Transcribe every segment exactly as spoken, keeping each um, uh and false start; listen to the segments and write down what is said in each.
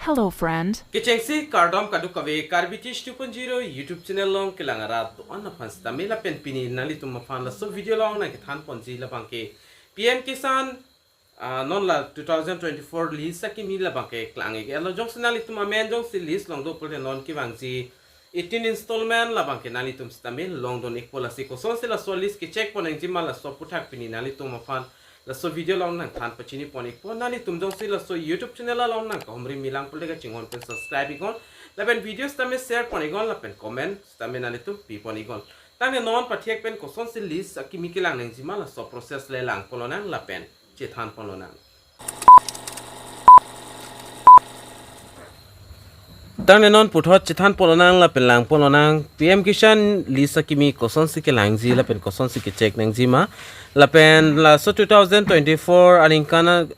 Hello, friend. Kechengsi kardom kadokave Karbi Teach two point zero YouTube channel along kelang arat do-an aphan sitame lapen pini nanglitum aphan laso video along nangkethan ponji labangke P M Kisan, ah, non la two thousand twenty-four list akimi labangke klang-ik-etlo. Jongsi nanglitum amen jongsi list along do pulote non kevangji eighteen installment labangke nanglitum sitame longdun-ikpo. Lasi kosonsi laso list kecheck pon nangjima laso aputhak pini nanglitum aphan laso video along nangthan pachini pon-ikpo. Nanglitum jongsi laso YouTube channel along nangkahumri milang pulote kachinghon pen subscribe iknon. Lapen video sitame share pon iknon lapen comment sitame nanglitum pi pon iknon. Tangte non pathek pen kosonsi list akimi kelang nangjima laso process le lang pon lonang lapen chethan pon lonang. Tangte non puthot chethan pon lonang lapen lang pon lonang P M Kisan list akimi kosonsi kelangji lapen kosonsi kecheck nangjima. Lapen laso two thousand twenty-four aningkan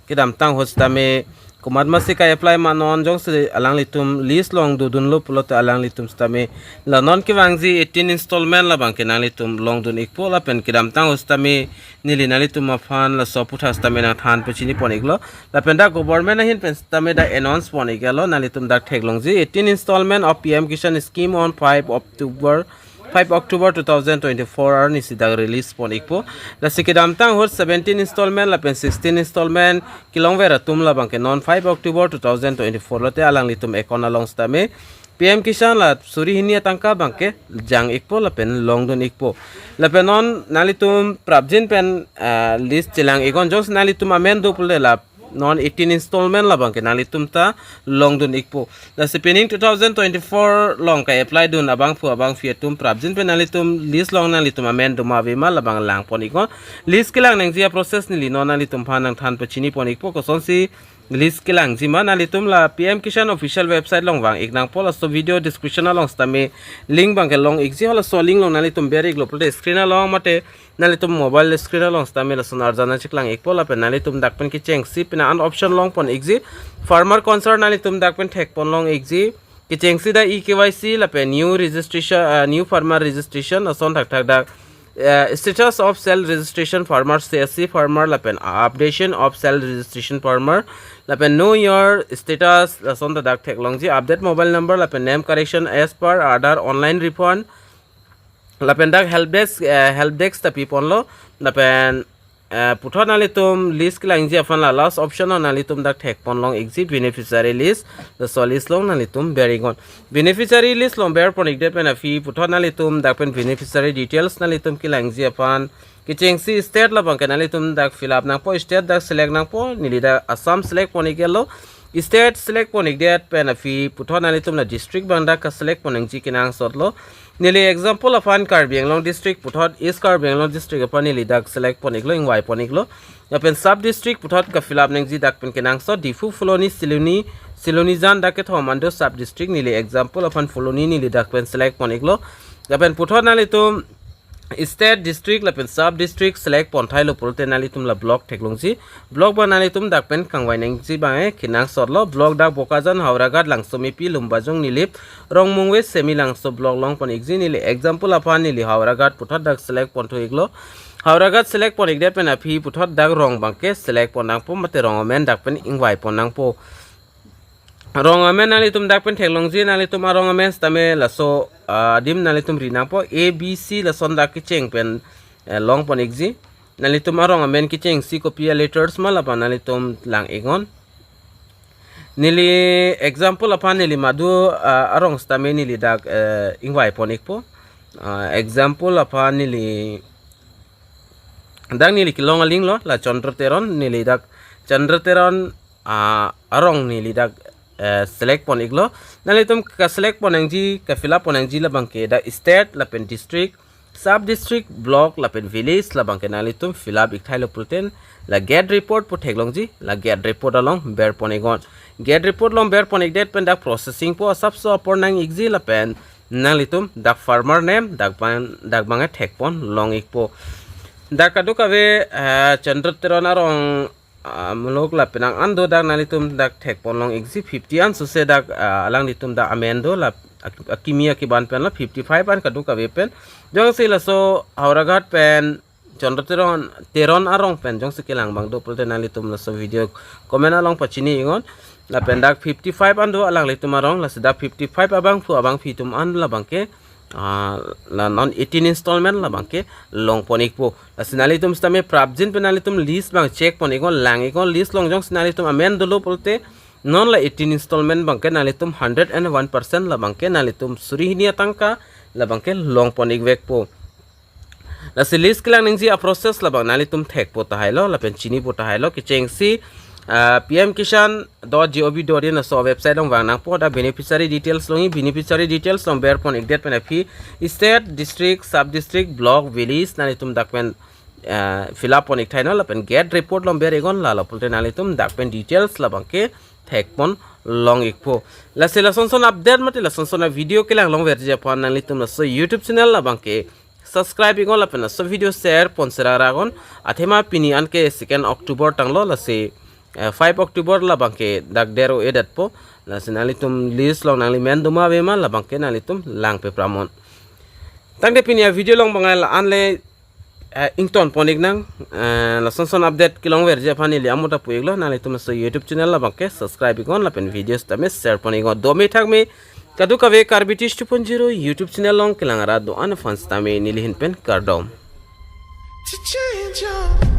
kedamtang ahut sitame komatmasi ke-apply ma non jongsi alanglitum list along dodunlo pulote alanglitum sitame la non kevangji eighteen installment labangke nanglitum longdun-ikpo lapen kedamtang ahut sitame neli nanglitum aphan laso aputhak sitame nangthan pachini pon-iklo. Lapen dak government ahin pen sitame dak announce pon-ik-etlo, nanglitum dak theklongji eighteen installment of P M Kisan scheme on five October, five October two thousand twenty-four arnisi dak release pon-ikpo. Lasi kedamtang ahut seventeen installment lapen sixteen installment kelongver atum labangke non five October two thousand twenty-four lote alanglitum account along sitame P M Kisan la suri hini atangka abangke jang-ikpo lapen longdun-ikpo. Lapen non nanglitum prapjin pen, ah, list chelang iknon, jongsi nanglitum amen do pulote la non eighteen installment labangke nanglitum ta longdun-ikpo. Lasi pining two thousand twenty-four along ke-apply dun abangphu abangphi atum prapjin pen nanglitum list along nanglitum amen doma avema labang lang pon iknon. List kelang nangji aprocess neli non nanglitum aphan nangthan pachini pon-ikpo, kosonsi list kelangjima. Nanglitum la P M Kisan official website along vang-ik nangpo, laso video description along sitame link abangke long-ikji, halaso link along nanglitum ber-iklo pulote screen along mate nanglitum mobile screen along sitame lason arjan nangcheklang-ikpo lapen nanglitum dak pen kechengsi pina an option long pon-ikji. Farmer concern nanglitum dak pen thek pon long-ikji. Kechengsi dak E K Y C lapen new registration, ah, new farmer registration lason thakthak dak, eh, status of self registration farmer, C S C farmer lapen updation of self registration farmer lapen know your status lason ta dak theklongji, update mobile number lapen name correction as per Aadhaar, online refund lapen dak help desk, eh, help desk ta pi ponlo lapen, eh, puthot nanglitum list kelangji aphan la last option along nanglitum dak thek pon long-ikji beneficiary list, laso list along nanglitum ber iknon. Beneficiary list along ber pon-ikdet pen aphi puthot nanglitum dak pen beneficiary details nanglitum kelangji aphan kechengsi state labangke nanglitum dak fill up nangpo, state dak select nangpo, neli dak Assam select pon-ik-etlo. State select pon-ikdet pen aphi puthot nanglitum la district abang dak ka-select pon nangji kenangsotlo. Neli example aphan Karbi Anglong district puthot East Karbi Anglong district aphan neli dak select pon-iklo, ingvai pon-iklo. Lapen sub district puthot ka-fill up nangji dak pen kenangsot, Diphu, Phuloni, Siloni, Silonijan dak kethom an do sub district, neli example aphan Phuloni neli dak pen select pon-iklo. Lapen puthot nanglitum state, district lapen sub district select pon thailo pulote nanglitum la block theklongji. Block abang nanglitum dak pen kangvai nangji abang kenangsotlo. Block dak Bokajan, Howraghat, Langsomepi, Lumbajong, Nilip, Rongmongve, Semilangso block long pon-ikji. Neli example aphan neli Howraghat puthot dak select pon thu-iklo. Howraghat select pon-ikdet pen aphi puthot dak rong abangke select pon nangpo mate rong amen dak pen ingvai pon nangpo. Rong amen nanglitum dak pen theklongji, nanglitum arong amen sitame laso, ah, adim nanglitum ri nangpo, A B C lason dak kecheng pen, eh, long pon-ikji. Nanglitum arong amen kechengsi kopi a-letters ma labang nanglitum lang iknon. Neli example aphan neli madu, ah, arong sitame neli dak, eh, ingvai pon-ikpo. Ah, example aphan neli dak neli kelong aling lo, la Chandra Teron, neli dak Chandra Teron, ah, arong neli dak, eh, select pon-iklo. Nanglitum ka-select pon nangji, ka-fill up pon nangji labangke dak state lapen district, sub district, block lapen village labangke nanglitum fill up ik thailo pulote la get report pu theklongji, la get report along ber pon iknon. Get report along ber pon-ikdet pen dak processing pu asapso apor nang-ikji lapen nanglitum dak farmer name dak abang, dak abang thek pon long-ikpo. Dak kadokave, eh, Chandra Teron arong, ah, muluk la penang an do dak nanglitum dak thek pon long-ikji, fifty an sose dak, ah, alanglitum dak amen do la ak-, akimi akiban pen la fifty-five an kadokave pen. Jongsi laso Howraghat pen Chandra Teron, Teron arong pen jongsi kelang abang do pulote nanglitum laso video comment along pachini iknon. Lapen dak fifty-five an do alanglitum arong, lasi dak fifty-five abangphu abangpi atum an labangke, ah, la non eighteen installment labangke longpon ikpo. Lasi nanglitum sitame prapjin pen nanglitum list abang check pon iknon, lang iknon, list along jongsi nanglitum amen dolo pulote non la eighteen installment abangke nanglitum hundred and one percent labangke nanglitum suri hini atangka labangke longpon ikvekpo. Lasi list kelang nangji a-process labang nanglitum thekpo tahailo lapen chinipo tahailo. Kechengsi, ah, P M Kisan dot G O V dot in laso website along vang nangpo, dak beneficiary details along, beneficiary details along berpon ikdet pen aphi state, district, sub district, block, village nanglitum dak pen, ah, fill up pon ikthaino lapen get report along ber iknon, lalo pulote nanglitum dak pen details labangke thekpon long ikpo. Lasi lasonson update mate lasonson a-video kelang longverji aphan nanglitum laso YouTube channel labangke subscribe iknon lapen laso video share pon sera ra iknon. Athema pini anke second October tanglo, lasi, eh, five October labangke dak dero edatpo. Lasi nanglitum list along nangli men doma avema labangke nanglitum langpe pramon. Tangte pini a-video along bangai la-an le, eh, ington pon iknang, eh, lasonson update kelongverji aphan neli amota pu iklo, nanglitum laso YouTube channel labangke subscribe iknon lapen videos tame share pon iknon. Dome thakme kadokave Karbi Tish two point zero YouTube channel along kelang arat do-an aphan sitame neli ahin pen kardom. To change your